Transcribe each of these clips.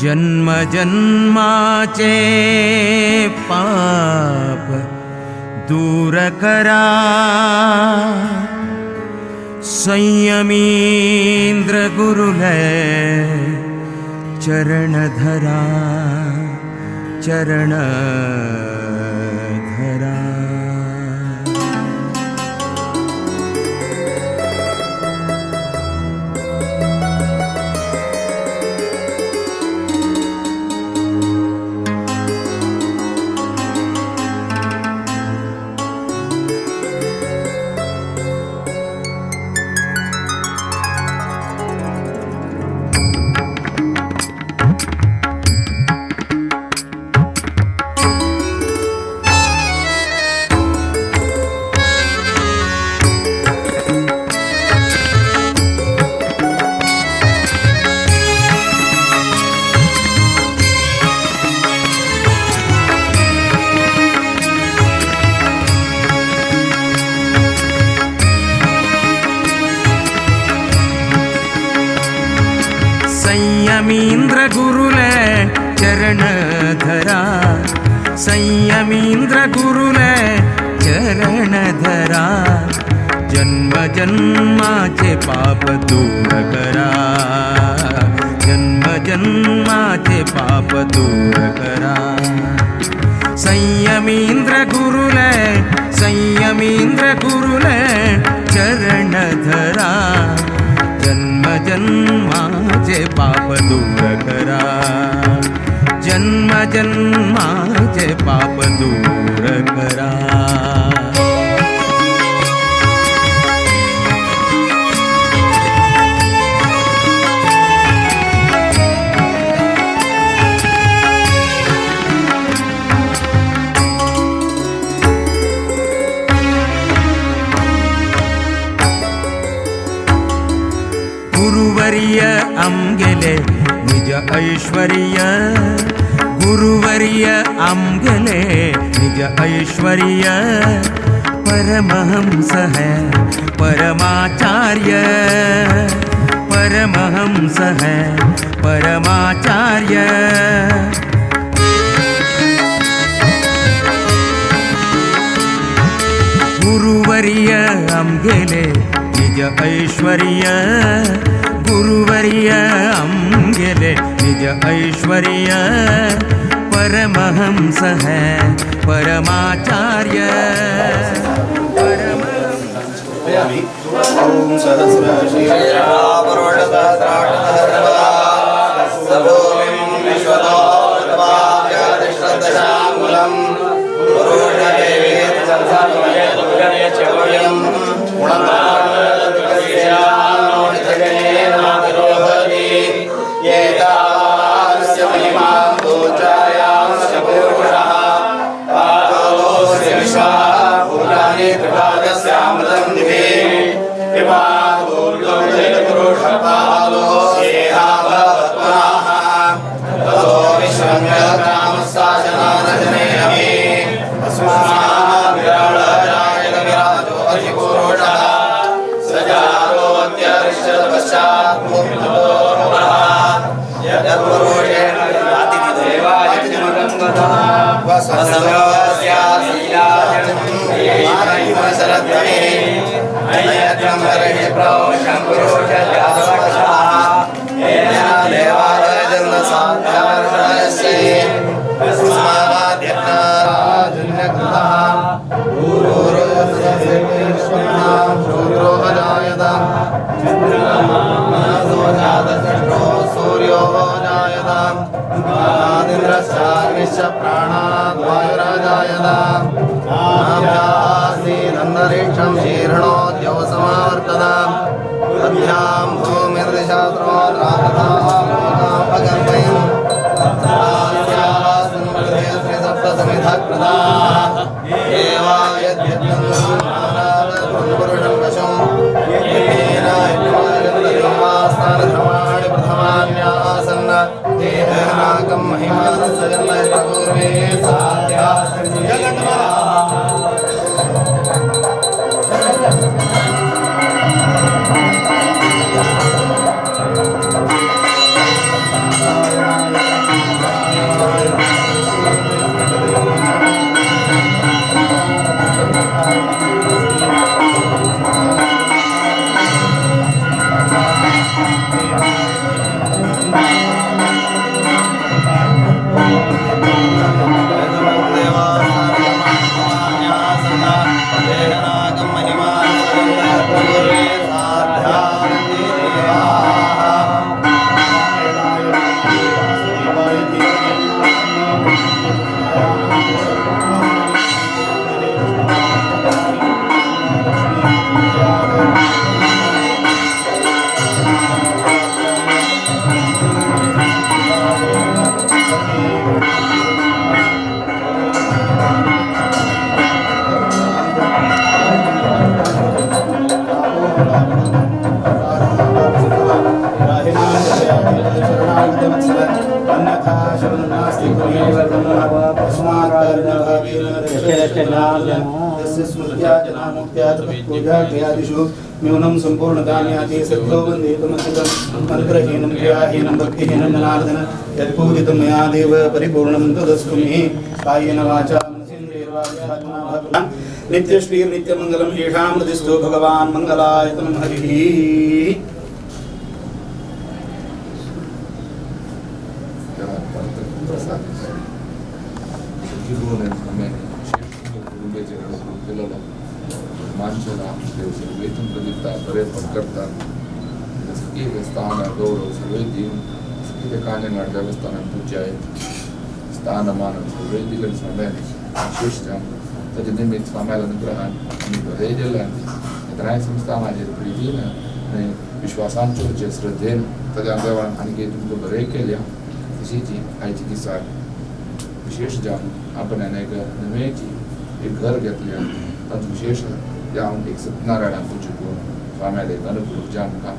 जन्म जन्माचे पाप दूर करा। संयमींद्र गुरुले चरण धरा, चरण धरा। संयमींद्र गुरुले चरण धरा, संयमींद्र गुरुले चरण धरा। जन्म जन्माचे पाप दूर करा, जन्म जन्माचे पाप दूर करा। संयमींद्र गुरुले, संयमींद्र गुरुले चरण धरा। जन्म जन्माचे पाप दूर करा, जन्म जन्माचे पाप दूर करा। गुरुवर्य आमगेले निज ऐश्वर्य, गुरुवर्य आमगेले निज ऐश्वर्य। परमहंस है परमाचार्य, परमहंस है परमाचार्य। गुरुवर्य आमगेले निज ऐश्वर्य, गुरुवर्य आमगेले निज ऐश्वर्य। परमहंस है परमाचार्य, परमहंस। ओम सहस्रशीर्षापुरुषसहस्राष्टसहस्रपात् विश्वतो कृत्वाद्यतिष्ठदशाङ्गुलं पुरुषदेवेत्यं गुणमानोषितजनेनातिरोहति एतावानस्य महिमां तोचायांश्च पुरुषः पादोऽस्य विश्वा भूतानि त्रिपादस्यामृतं दिवे कृपादुर्गौरिपुरुषपादोऽस्येहाभवत्पुनः ततो विश्वं जगतामस्साशनानजनेऽपि अस्माद्विराळराजन विराजो अधिपुरुषः स जातोऽत्यरिष्यत पश्चात् भूमितो पुनः यत्पुरुषेण सूर्यो जायत आदिन्द्रश्चाग्निश्च प्राणाद् वायुराजायत नाभ्यासीदन्तरिक्षं शीर्णोद्यौ समावर्तत अभ्यां भूमिर्दिशास्त्रो द्रातथालोकापकर्मयम् सप्तसमिधः एवा यद्यत्नं पुरुषं पशुं देवास्थानधर्माणि प्रथमान्यासन्न नाकं महिमानसजन्मपूर्वे साध्या। जनार्दन यस्य स्मृत्या जनामुक्त्या तपःपूजा क्रियादिषु न्यूनं सम्पूर्णतान्याति सिद्धो वन्दे तमसितं मन्त्रहीनं क्रियाहीनं भक्तिहीनं जनार्दन यत्पूजितं मया देव परिपूर्णं तदस्तु मे कायेन वाचा मनसेन्द्रियैर्वा नित्यश्रीर्नित्यमङ्गलम् येषां हृदिस्थो भगवान् मङ्गलायतनं हरिः। स्थान गौरव सर्वे दिवन कितें कांदे देवस्थानान पूजा स्थान मान सर्वे दिले स्वाम्यान विशेष जावन ताजे निमित्त स्वाम्याल्या अनुग्रहान आमी बरें जिल्ल्यान केन्नाय संस्थानाचेर प्रितीन आनी विश्वासान चोरचें श्रद्धेन ताज्या देवान आनी तुमकां बरें केल्या तशीच आयची दिसाक विशेष जावन आपणान एक नवेची एक घर घेतल्या तातूंत विशेष जावन एक सत्यनारायणाक पुजा करून स्वाम्याले एक अनुग्रह जामकां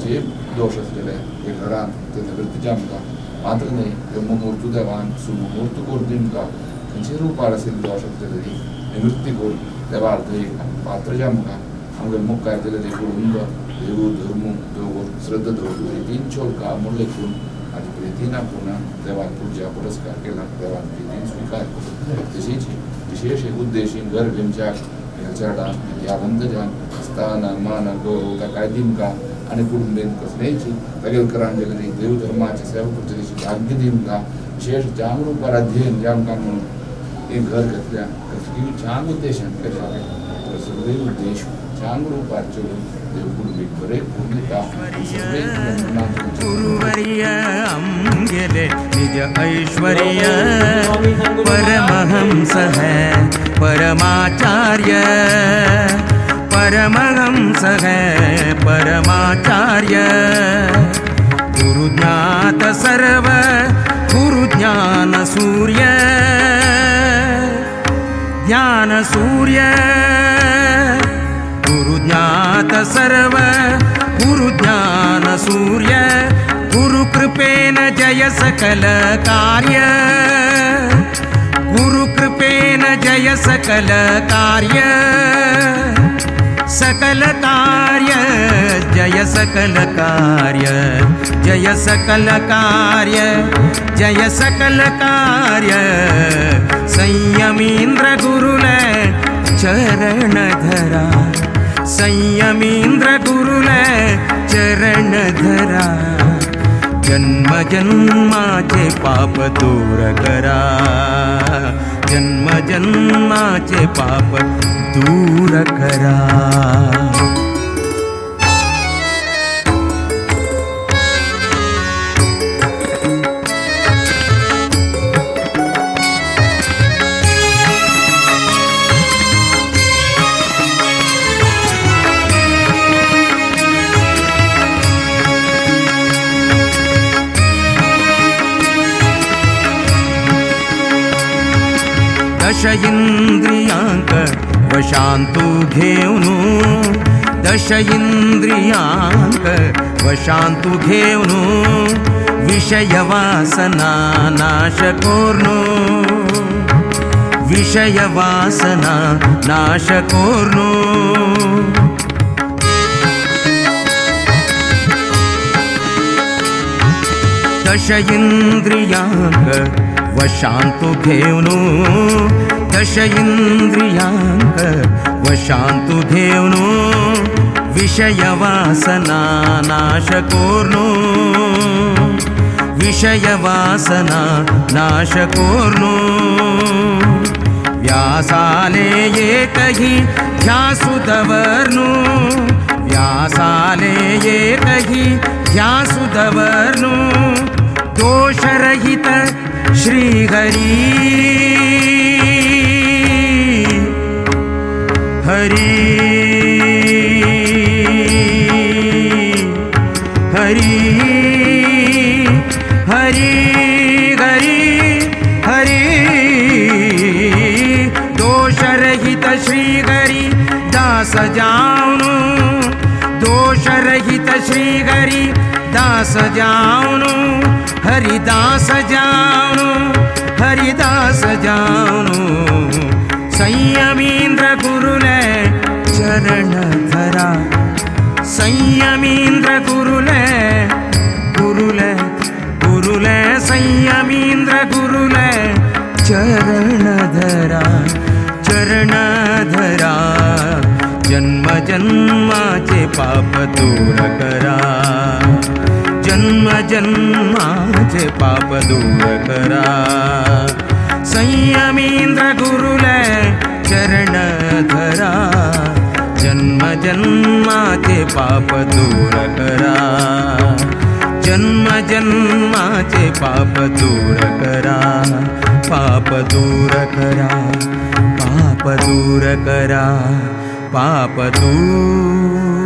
जे दोश आसलेले हे घरान ते निवृत्ती जामकां मात्र न्हय ते मुहूर्त देवान सुमुहूर्त करून दिमकां खंयचे रुपार आशिल्ले दोश आसलेले ती निवृत्ती करून देवार थंय पात्र जामकां आमगे मुखार दिलेले कुटुंब देव धर्म देव श्रद्धा दवर प्रितीन चोलका म्हूण लेखून आनी प्रितीन आपूण देवान पुजा पुरस्कार केला देवान प्रितीन स्विकार करून तशीच विशेष एक उद्देशीन घर घेवच्याक चेडा विद्यावंत जावन स्थान मान गौरव ताकाय दिमकां आनी कुटुंबेन कसलेंच तागेल करान गेले देव धर्माची सेवा करची तशी भाग्य दिमकां विशेष जाम रुपार अध्ययन जामकां म्हणून एक घर घेतल्या कसली चांग उद्देशान केल्या तर सगळे उद्देश चांग रुपार चलून देव कुटुंबीक बरें करून दिता सगळे गुरुवर्य आमगेले निज ऐश्वर्य परमहंस है परमाचार्य परमहंस है परमाचार्य गुरुज्ञात सर्व गुरुज्ञान सूर्य ज्ञान सूर्य गुरुज्ञात सर्व गुरुज्ञान सूर्य गुरुकृपेन जय सकल कार्य गुरुकृपेन जय सकल कार्य सकल कार्य जय सकल कार्य जय सकल कार्य जय सकल कार्य संयमींद्र गुरुल चरण धरा संयमींद्र गुरुल चरण धरा जन्म जन्माचे पाप दूर करा जन्म जन्माचे पाप दूर करा। दश इंद्रियांक वशांतु घेऊनु दश इंद्रियांक वशांतु घेऊनु विषय वासना नाश कोर्नु विषय वासना नाश कोर्नु। दश इंद्रियांक वशांतु घेऊनु दश इंद्रियांक वशांतु घेऊनु विषय वासना नाश कोर्नु विषय वासना नाश कोर्नु। व्यासाले एकही ध्यासु दवर्नु व्यासाले एकही ध्यासु दवर्नु दोषरहित श्री हरी हरी हरी हरी हरी हरी दोषरहित श्री हरी दास जाऊनु दोषरहित श्री हरी दास जाऊनु हरिदास जाऊनु हरिदास जाऊनु। संयमींद्र संयमींद्र गुरुले चरण धरा, संयमींद्र गुरुले गुरुले गुरुले, संयमींद्र गुरुले चरण धरा, चरण धरा, जन्म जन्माचे पाप दूर करा, जन्म जन्माचे पाप दूर करा, संयमींद्र गुरुले चरण धरा, जन्म जन्माचे पाप दूर करा, जन्म जन्माचे पाप दूर करा, पाप दूर करा, पाप दूर करा, पाप दूर।